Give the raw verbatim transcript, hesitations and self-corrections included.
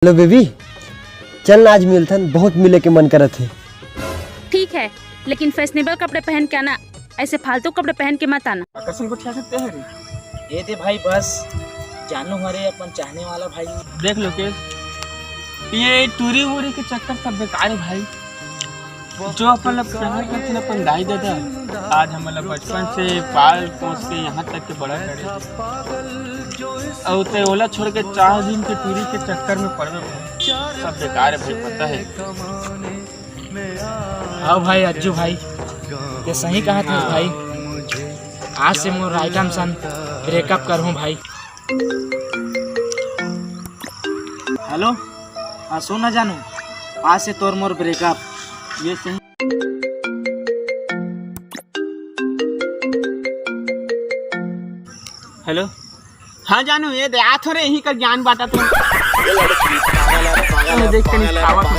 Hello baby, चल ना आज मिलथन, बहुत मिले के मन करत हे। ठीक है, लेकिन फैशनेबल कपड़े पहन के आना, ऐसे फालतू कपड़े पहन के मत आना। कैसन गोठिया सकते हैं रे? ये दे भाई, बस जानू हरे अपन चाहने वाला भाई। देख लोकेश, ये टूरी वूरी के चक्कर सब बेकार है भाई। जो अपन ला प्यार करथे ना अपन दाई ददा, आज हमन ला बचपन से पाल पोस के यहाँ तक के बड़ा करे। अउ ते ओला छोड़ के चार दिन के टूरी के चक्कर में पड़बे भाई, सब बेकार है भाई, पता है। हाँ भाई, अज्जू भाई, ते सही कहा था भाई। आज से मोर आइटम सन ब्रेकअप करहूँ भाई। हेलो, हाँ सुन ना जानू, आज से तोर मोर ब्रेकअप। ये सही। हेलो, हाँ जानू, ये दे आ थोरे यहीं का ज्ञान बांटा तो। ये देख के नहीं खावा तो।